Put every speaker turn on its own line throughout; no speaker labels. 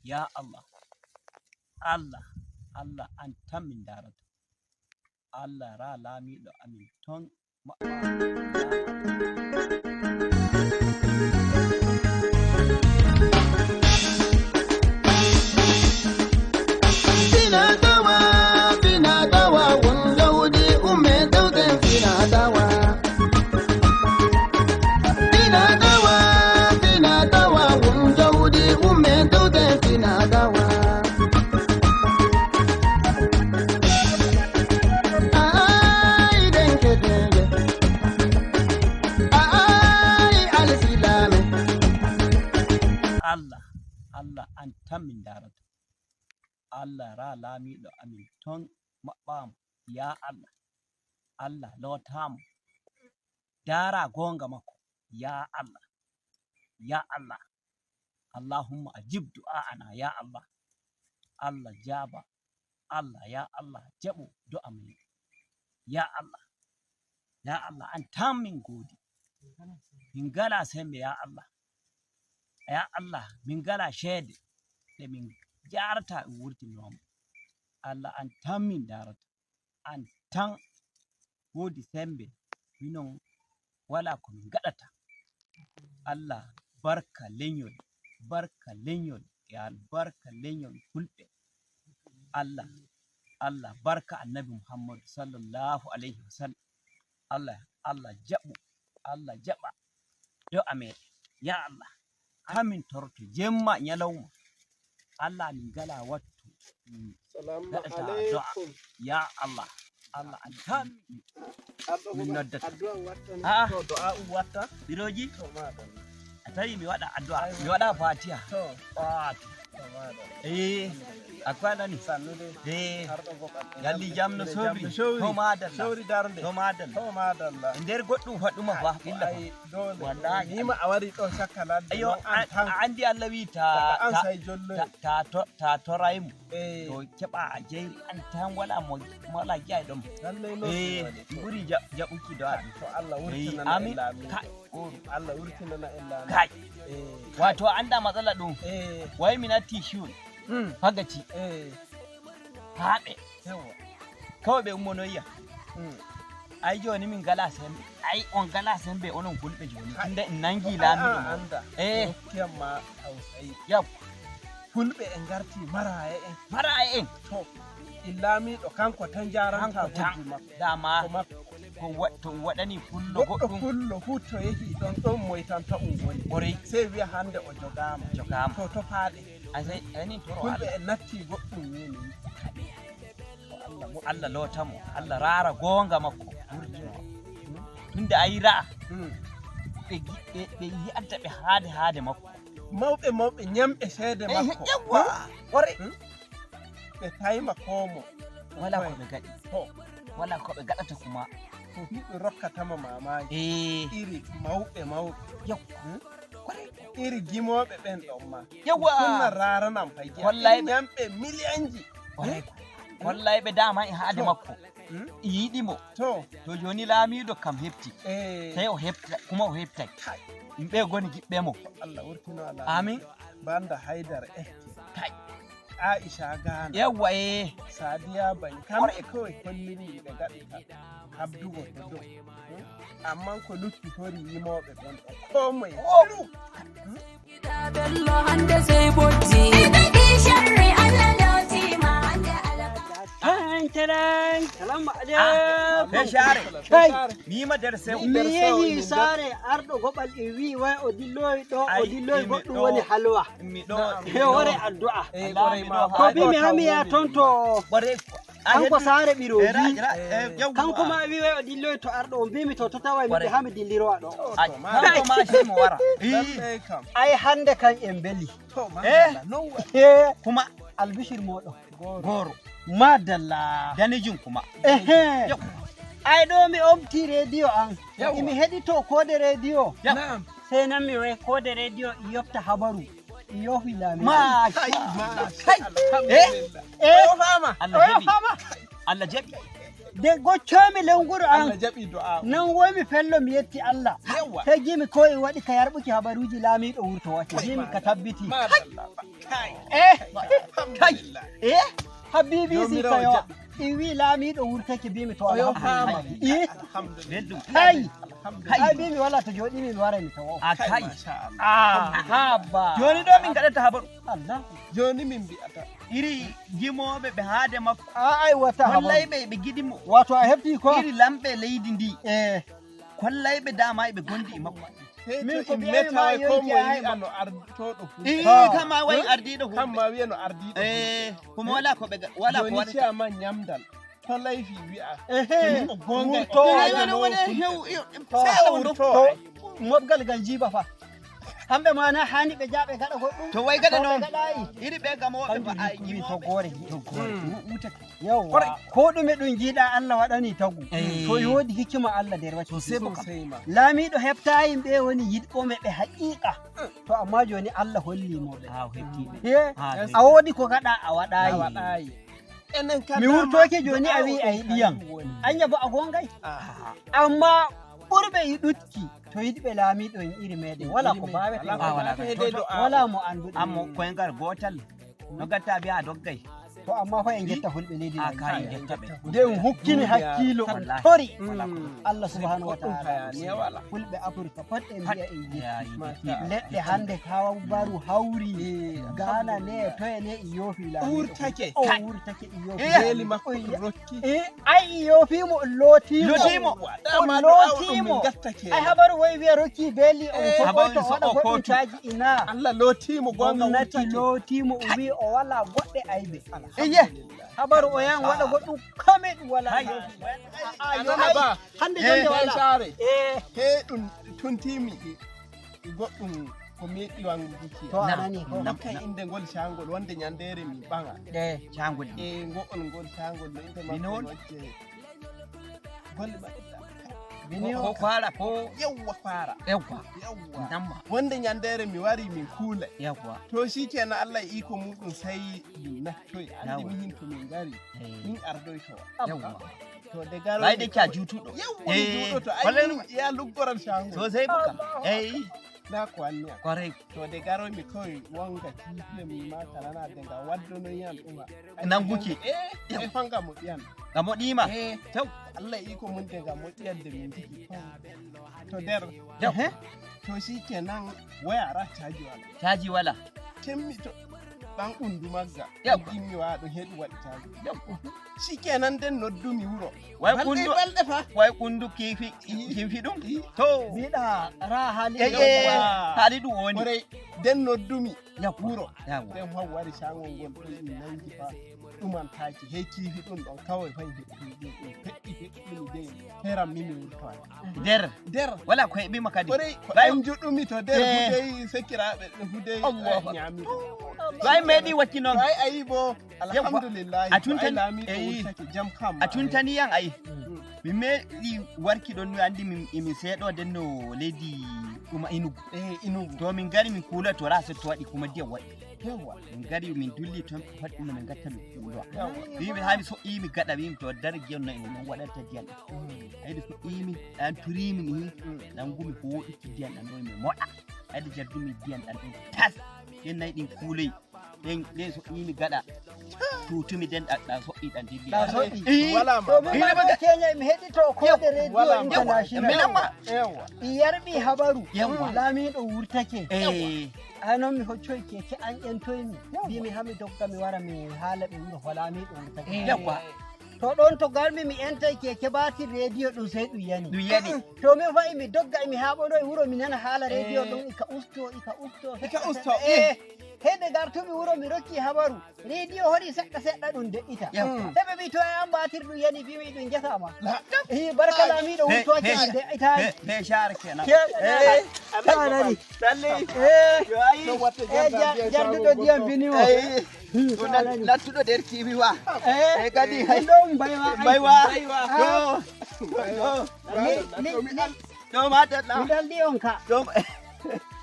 Ya Allah, Allah, Allah, an tan min darata. Allah, ra laamiɗo amin ton maɓɓa.
Fina tawa, fina tawa, won gawdi umme dewten fina tawa. Fina tawa, fina tawa, won gawdi umme dewten fina tawa. Ay denketeje, ay alsilame.
Allah, Allah, an tan min darata. Allah, ra laamiɗo amin ton maɓɓamo. Ya Allah, Allah, lotamo dara gonga makko. Ya Allah, ya Allah, Allahumma ajib du'a'ana. Ya Allah, Allah jaba. Allah, ya Allah, jaɓu du'a men. Ya Allah, ya Allah, an tan min godi, min ngala sembe. Ya Allah, ya Allah, min ngala ceede ɗe min jarata e wurtinomo. Allah, an tan min darata, an tan wodi sembe, minon wala ko min gaɗata. Allah, barka leñol, barka leñol, ya barka leñol Fulɓe. Allah, Allah, barka Annabi Muhammadu sallallahu alayhi wa sallam. Allah, Allah, jaɓu, Allah jaɓa do'a meɗen. Ya Allah, hamin torto jemma ñalawma. Allah, min ngala wattu min
Salamu
gaɗata do'a.
alaikum.
Ya Allah, Allah, an tan
Arɗo
min
kuma
noddata.
Addu'a wattan.
A'a.
To do'a um watta.
Biroji.
To madalla.
A tawi mi waɗa addu'a, mi waɗa fatiha.
To
Wato
to madalla.
Eh, akwai nani.
Sannu dai.
Eh.
Arɗo goɓal.
Yalli jam no sobri. To madalla.
Sowri darde.
To madalla.
To madalla.
E nder goɗɗum faɗɗuma fa illa fa.
Ai dole.
Wallahi.
Nima a wari ɗo cakka ladde.
Ayo.
Non an tan.
A andi Allah wi ta
Daga an
ta
sai jolloy.
ta toraymo.
Eh.
To keɓa a jeyri an tan wala mo wala gi'ay ɗon.
Lallai non.
Eh, ɓuri jaɓuki do'a ɗum.
To Allah
Eh,
wurtinana
amin.
en lamiɗo.
Kai goro.
Allah wurtinana en lamiɗo.
Kai.
Eh.
Wato anda matsala ɗum.
Eh.
Wai mi natti shiwol fagaci haɓe.
Yawa.
Kawai ɓe ummonoyiya. Ai joni min ngala sembe, ai on ngala sembe onon Fulɓe joni tunda en nangi laamiɗo
a
mo.
Anda.
Eh.
Hokkiyam ma tausayi.
Yau.
Fulɓe en garti maraya en.
Mara en.
To illamiɗo kanko tan jaranta
Kanko tan.
bojji makko.
Dama
ko makko.
Ko to waɗani Pullo
goɗɗo
goɗɗum.
Pullo fu to yehi ɗon ɗon moytanta um woni
ɓoray.
Sey wiya hande o jogama.
Jogama.
To to faaɗe.
Asai anin toro.
Fulɓe
Allah.
En natti goɗɗum wini to Allah mo
Allah lotamo, Allah rara gonga makko wurtino tunda ayi ra'a ɓe ɓe yi'anta ɓe haade haade makko.
Mawɓe mawɓe ñamɓe seede makko.
Yawwa, ɓoray.
Ɓe tayma komo.
Wala ko ɓe gaɗi.
To.
Wala ko ɓe gaɗata kuma.
To hiɓe rokkatama mamaji.
Eh.
Iri mawɓe mawɓe.
Yaw.
Ɓoray iri gimoɓe ɓen ɗon ma.
Yawwa.
Sunna raranam fay giya.
Wallahi.
Iri ñamɓe million ji.
Ɓoray ko wallahi ɓe dama e haade
To.
makko yiɗimo.
To.
To joni laamiɗo kam hefti.
Eh.
Sey o hefta kuma o heftay.
Kai.
Yimɓe goni giɓɓe mo.
Allah wurtino ala.
Amin.
Banda Haidar efke.
Kai.
Aisha Gana.
Yawwa, eh.
Sadiya ban kamɓe kawai kollini ɓe gaɗi ka habdugo to dow. Amma ko lutti tori yimoɓe ɓen ɗon ko moye.
Bello hande sai bojji.
Sharri Allah lotima hande alaka.
Tan taran, salamu alaikum.
Be share.
Kai.
Mima nder sew.
Mi yehi saare arɗo goɓal e wi way o dilloyi ɗo o
Ai,
dilloyi
mi
goɗɗum
ɗo-
woni halwa.
Mi ɗo.
He wore addu'a.
Eh,
Allah,
ɓoray
mi
ma
ɗo
Ko bi mi hami ya toon to
ɓoray.
kanko saare ɓiroji.
Kanko
Kanko ma wi way o dilloyi to arɗo o mbimi to to tawa
Ɓoray.
mi hami dillirowa ɗo.
Kanko ma shi mo wara.
Lallai kam.
Ai hande kan en beli.
To
Eh.
madalla non wa
He
kuma
albishir moɗon.
Goro.
Madalla.
Danijum kuma.
Ehe.
Yau.
Ai ɗo mi omti rediyo an.
Yawwa.
Imi heɗito kode rediyo.
Yau.
Na'am.
Sai nan mi wai kode rediyo i yofta habaru. I yofi lami.
Ma
Kai.
kai.
Alhamdulillah.
Eh,
O fama.
Allah
o
jaɓi.
fama.
Allah jaɓi.
De goccomi lenguru
Allah
an
jaɓi do'a.
Nan womi fello mi yetti Allah.
Yawwa.
Sai gimi ko e waɗi ka yarɓuki habaruji laamiɗo wurto wacce gimi ka tabbiti.
Madalla. Kai.
Eh.
Alhamdulillah.
Eh, ha BBC
Jomirawo
kayo
jaɓi.
I wi laamiɗo wurtake bimi to
O yo
alhamdulillah.
faama.
Eh.
Alhamdulillah.
Belɗum.
Kai.
Alhamdulillah.
Ai bimi wala to joɗimi mi wara mi tawa.
A
Kai,
kai.
masha Allah.
Ah, haba.
Joni ɗo min gaɗata habaru.
Allah.
Joni min mbi'ata.
Iri gimoɓe ɓe haade makko.
A ai wata habaru.
Kollayɓe ɓe giɗimo.
Wato a hefti ko?
Iri lamɓe leydi ndi.
Eh.
Kollayɓe dama eɓe gondi e makko.
Sey
Min
to
ko
en
mbiyami ma
metawai ko
yonki
moye
ai
wi'a no ardotoɗo fu.
I
Ha.
kama wayi ardiɗo
Kam
huɓɓe.
ma wi'a no ardiɗo.
Eh, kuma wala ko ɓe wala ko
Joni
waɗata.
ciyaman nyamdal to layfi wi'a.
Ehe.
O gonga
Wurto
o
ai.
woni
woni
woni
hew
To.
sai Allah wurto.
To mobgal gal jiba fa. Hamɓe ma na hani ɓe jaaɓe gaɗa goɗɗum.
To wai gaɗa
To ɓe
noon.
gaɗayi.
Iri ɓe gamoɓe ba ai
Kanjum
gimoɓe.
toggore.
Wuta.
Yawwa. Ko ɗume ɗum jiiɗa Allah waɗani tagu.
Eh.
To yodi hikima Allah nder wacci.
Sosai bo kam.
Sosai ma.
Laamiɗo hefta yimɓe woni yiɗɓome ɓe haqiqa. To amma joni Allah holli moɓe.
Ha o heftiɓe.
Eh,
Ha,
a wodi ko gaɗa a waɗayi.
A waɗayi. Enen kam
Mi
dama
wurtoke joni a
do'a
wi a
o
yiɗi yam.
kanjum woni.
Anya bo a gongay.
Ah.
Amma ɓurɓe yiɗutki to yiɗɓe laamiɗo en iri meɗen wala ko mbawete.
Wala ko
Ah, wala
mbawete dai do'a.
Wala mo anduɗen.
Amma koyngal gotal no gatta biya a doggay.
To amma fa en getta hulɓe leydi
A kayi
Nigeria.
getta ɓe.
Nde en hukkini hakkilo on
Wallahi.
tori
Wala ko
Allah subhanahu wa
Goɗɗum
ta'ala.
hayaniya wala.
Fulɓe Africa pat en mbiya en
Ya,
yetti.
Masha Allah.
Leɗɗe hande habaru hawri Ghana ne toye ne i yoofi laamiɗo.
Wurtake.
O wurtake i yoofi.
Beeli makko
Oy,
ɗum rokki.
Eh, ai i yoofimo on lootimo.
Lootimo.
Dama
On
do'a o ɗum min
lootimo.
gatta
Ai
kenan.
habaru wai wiya rokki beeli on
Eh,
foɓoto
habaru
o waɗa
so'o
goɗɗum
kotu.
caji ina.
Allah lootimo gonga
Gwamnati
wurtake.
lootimo o wi o wala goɗɗe aybe.
Iye.
Habaru o yahan waɗa goɗɗum kame ɗum wala.
Hai.
A
A nana ba.
hande
Eh,
jonde
He
wala.
share.
Eh,
He ɗum tuntimi e goɗɗum ko meɗi wanguki.
to a nani ko.
Na-
Hokkan inde ngol cangol wonde nyandere mi ɓaŋa.
Eh,
Cangol.
E ngo'ol ngol cangol no inde
Mi
makko
non.
wacce. Golle maɗɗa.
bini
Ko kwara ko
Yawwa fara.
yawwa.
Yawwa.
Namma.
Wonde nyandere mi wari min kuule.
Yawwa.
To shikenan Allah e iko muɗum sai min nattoy. Andi
Yawwa.
min to min ngari.
Eh,
Min ardoyto.
Yawwa.
To de garo.
Bai da kya jutuɗo.
Yawwa mi
Eh,
juɗo to ai
wallahi-
min iya luggoral cangol.
Sosai buka. Eh,
Na ko wanni am.
kwarai.
To de garomi kawai wonga kifiye mi ma karana daga waddono yam ɗuma.
Nanguki.
Eh, e fanga mo ɗiyam.
Ga moɗima.
Eh,
Tau.
Allah iko mun daga mo ɗiyam da min jiki. To der,
Yau.
to shikenan waya ra caji wala.
Caji wala.
Timmi to ɗan ɓundu magga.
Yawwa.
Gimmi wa ɗum heɗi waɗi caji. Shikenan den noddumi wuro.
Wai
Balɗe
kundu
balɗe fa.
wai kundu kifi kifi ɗum. To.
biɗa ra hali
Eh, eh,
Yawwa.
hali ɗum woni.
Korai den noddumi
Yawwa.
wuro.
Yawwa.
Nden han wari cangol ngol ɗon ɗum nangi fa ɗumantaki he kifi ɗum ɗon kawai fay heɓɓi ɗum ɗum feƴƴi feƴƴini dey heran mimi wurtoya
Nder.
nder
Wala ko heɓima kadi.
korai ko
Ɓay-
anjuɗumi to nder
Eh.
hudey sekiraɓe ɗum hudey
Allahu akbar.
ñaami
Bai meɗi wacci noon.
to ai ayi bo alhamdulillahi
A
to ai
tuntan-
laamiɗo
eh.
wurtake jam kam
A tuntani yan ai. Mi meɗi warki ɗon no andi min emin seeɗo nden no leydi ɗuma Enugu.
eh inugu
To min gari min kuula to ra to waɗi kuma ndiyam waɗi.
yawa
Min gari min dulli toon pat ɗum min gatta min kuulowa.
yawa
Wimi ha mi so'imi gaɗa wimi to dar giyam no non waɗanta ndiyam ɗam. Ayɗi so'imi ɗan turimi ni nangumi hoɗuki ndiyam ɗan ɗon mi moɗa. Ayɗi jardumi ndiyam ɗan ɗon tas. Nden nayi ɗin kuuloyi. Nden nden so'imi gaɗa tutumi nden ɗan so'i ɗan dilli.
Ɗan so'i.
Eh,
wala
To
ma
min ma ɗo Kenya mi heɗito koɗe radio
Wala ma.
international.
Milamma.
yawa
I yarɓi habaru.
Yawwa.
Laamiɗo wurtake.
Eh,
Ai noon mi hoccoy keke an ƴentoymi. Mbimi ha mi dogga mi wara mi haala ɓe wuro ko laamiɗo wurtake.
yawwa.
To ɗon to garmi mi entay keke batir rediyo ɗum sey ɗum yani.
Ɗum yani.
To min fayi mi dogga mi haɓoɗo e wuro mi nana haala rediyo ɗum ika usto ika usto.
Ika
seɗɗa,
usto,
seɗɗa. Eh, hede gartumi wuro mi rokki habaru rediyo hoɗi seɗɗa seɗɗa ɗum de'ita.
Yawwa.
Sai ɓe mbi to ai an batir ɗum yani mbimi ɗum gesama.
La-
Eh, barka laamiɗo wurtoke an de'itayi.
Be share kenan.
Eh, nani.
Lalle.
Eh,
Yo ayi.
to watta
eh, jarduɗo ndiyam biniwo.
Eh, to nattuɗo nder kifi wa.
Eh,
Eh, kadi
ɗum ɗon baywa ai.
Baywa.
Ah.
To.
Ni- ni-
To mata
Mi dalli on ka.
To.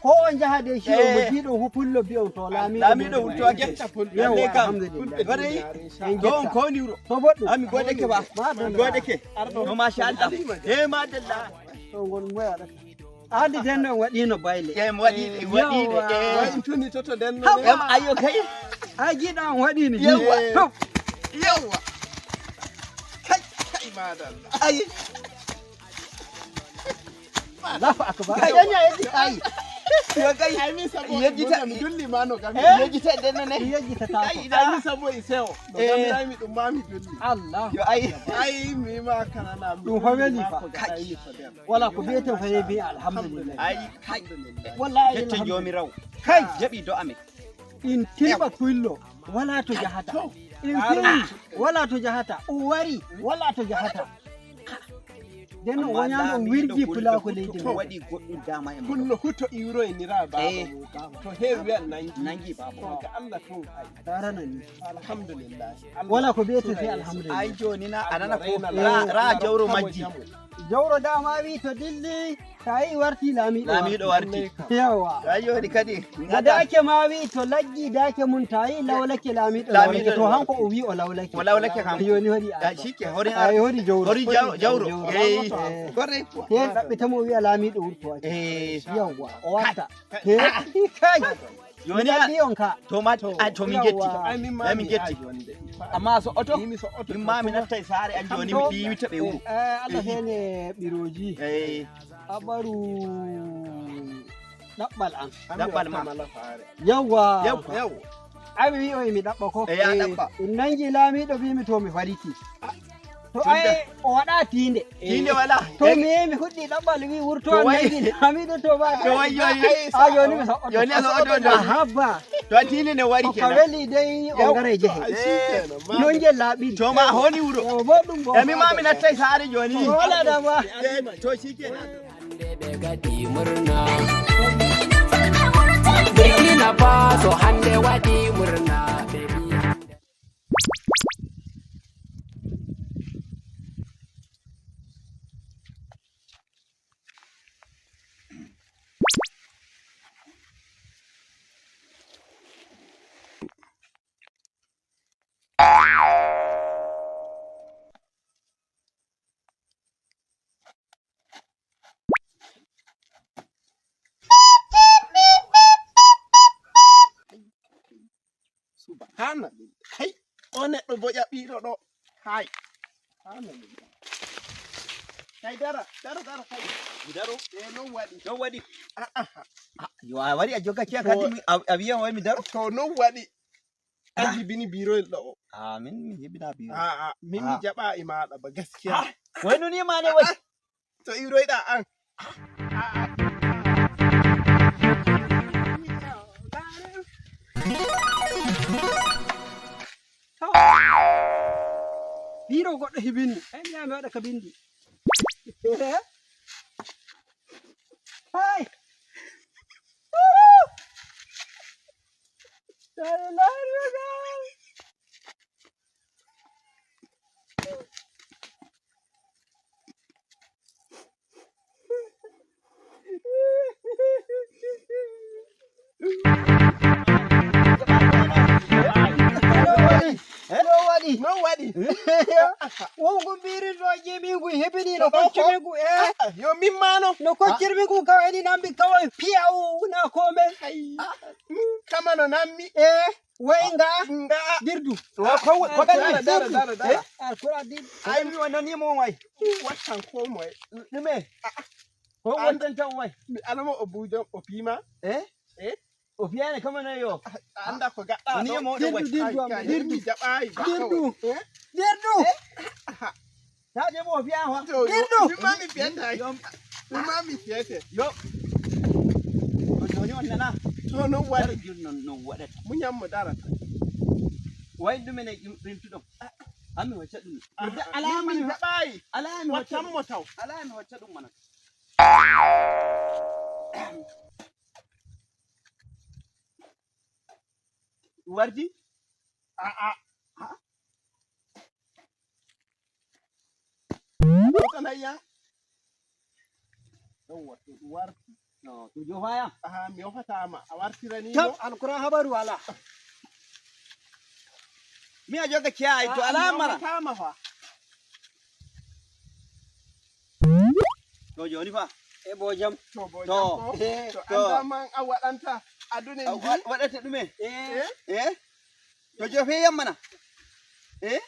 Ko on jaha de shi
Eh.
mo jiɗo hu pullo bi'on to laamiɗo
Laamiɗo wurtoake.
Fulɓe
Yawa,
Lalle kam.
alhamdulillah.
Bare
En
to on
getta.
kowni wuro.
To boɗɗum.
Ami godeke ba.
Madalla.
Godeke. To masha Allah. Eh madalla.
To ngol moya ɗo. Andi den on waɗino bayle.
Eh mi waɗi ɗe waɗi ɗe.
Wai
Eh.
in tuni toto den no.
Em ayo kai.
Ai giɗo an waɗino.
Yawa.
To
Yawa.
Kai kai madalla.
Ai.
Allahu akbar.
Kai.
Yanya yajji ai.
Yo kai.
Ai min sabo
Yejjita-
mi dulli ma no gam.
Yejjita den ne.
Yejjita ta.
Ai
Ai
ina.
min sabo e sewo. No
Eh.
gam dai mi ɗum ma mi dulli.
Allah.
Yo ai.
Ai mi ma kanana mi
Ɗum fa
dulli
weli
ma
fa.
ko gaɗaymi to nder.
Wala ko biyeten fa bi alhamdulillah.
Ai kai.
Wallahi
Jette
alhamdulillah.
jomirawo.
Kai.
Jaɓi do'a men.
In tilba pullo wala to jahata. In fini wala to jahata. O wari wala to jahata. Den o wonano wirgi pulako leydi
to
men.
waɗi goɗɗum dama e mo.
Pullo huto iwroynira baaba
Eh.
muɗum. To heewi wiyan nangi.
Nangi baba.
To ga Allah tun ai.
Darana ni.
Alhamdulillah. Allah
Wala ko biyeten sai
sura yeeso.
alhamdulillah.
Ai joni na a nana ko
Allah
ra
raina
ra
Allah
jawro
rokkamo
majji.
jamu.
Jawro dama wi to dilli tayi warti lamiɗo.
Lamiɗo warti.
Yawa.
Ai joni kadi.
Ga dake ma wi to laggi dake mun tayi lawlake lamiɗo
Lamiɗo
lawlake to hanko o wi o lawlake.
O lawlake kanko.
Joni waɗi
Ah,
arɗo.
shike horin
Ay hori jawro.
hori jawro. Eh.
Eh.
Korre.
Hen ɗaɓɓitamo o wiya lamiɗo wurtoake.
Eh.
Yawwa o warta. He kai.
Joni
Mi ɗaɓɓi on ka.
to ma a to min getti.
Yawwa.
Ai min ma
Ai min
mi
getti.
yaji wonde.
Amma so oto
Ni mi so oto.
min ma mi nattay saare an joni mi ɗiwita ɓe wuro.
Eh, Allah sene ɓiroji.
Eh.
Abaru ɗaɓɓal an.
Ɗaɓɓal ma.
Yawwa.
Yawwa.
Yawwa.
Ai mi wi o mi ɗaɓɓa ko.
Eh, ya ɗaɓɓa.
In nangi lamiɗo mbimi to mi fariti. To
Tunda-
ai o waɗa tinde.
Tinde wala.
To mi yehi mi fuɗɗi ɗaɓɓal wi wurto
To
an
wai-
nangi lamiɗo to ba.
To wai joni.
A joni mi so'oto.
Joni a so'oto joni.
Habba.
To a tinde ne wari
Ko
kenan.
weli dai on gara e jehe.
Ai shikenan. Ma-
Non ngel laaɓiri.
To ma honi wuro.
Yawa boɗɗum bo.
E min ma mi nattay saare joni.
To wala damuwa.
Eh, to shikenan.
Hande ɓe gaɗi murna.
Lamiɗo fulɓe wurtake.
Burkina Faso hande waɗi murna. Ɓe mbi hande.
Subhanallah. Kai o neɗɗo bo ƴaɓɓiɗo ɗo. Kai. Subhanallah. Kai dara, dara dara kai.
Mi daro.
Eh non waɗi.
Non waɗi.
A'a.
Yo a wari a jogake a kadi a wiyan wai mi daro.
To non waɗi. An jibini biroyel ɗo o.
A min mi heɓina biyo.
A'a, min mi
Ah.
jaɓa e maɗa ba gaskiya.
Wai nuni ma ne wai.
To iroyɗa an. A'a.
Biro goɗɗo hibinni. Ai mi yaha mi waɗa ka bindi. Hai. La ilaha illallah. No waɗi.
Non waɗi.
Wongo biri ɗo jemigu heɓini no koccirmigu e
Yo min mano.
no koccirmigu kawai ni nambi kawai piyaw na kome
Kai. Kama no nammi.
e way nga
Nga.
dirdu
Ko
Dara dara dara dara.
alkura dirdu
Ai mi wannan ni mo wai.
Wattan ko moye.
Ɗume. Ko wannan tan wai.
Mi alama o bujon o pima.
Eh?
Eh?
O fiya ne kama na yo.
A anda ko gaɗɗa
Ni
ɗo.
mo ɗo wai.
dirdu dirdu
Kai,
am
kai,
dirdu
mi jaɓayi ba
dirdu
kawai. Eh?
dirdu
Ta je mo fiya wa.
To, yo-
Dirdu.
min ma mi fiyata. Min ma mi fiyete.
Yo. To joni on nana.
To non
Daro
waɗi.
joni non non waɗata.
Muñam mo darata.
Wai ɗume ne rimtuɗon. Ami wacca ɗum.
Alama mi jaɓayi.
Ala mi wacca
Wattan
ɗum.
mo taw.
Ala mi wacca ɗum mana. Warti?
A'a. Ɗo tan hayya. Yawwa, to ɗum warti.
No, to jofayam.
Aha, mi yofatama a wartiranimo.
Tab alquran habaru wala.
Mi a joga kiyaye to
Ah, mi
alamara.
yofatama fa.
To joni fa.
E bo jam.
To bo
To,
jam ko.
eh,
To
to.
an daman a waɗanta adune ndi.
Waɗata ɗume.
Eh,
Eh? To jofe yam mana. Eh?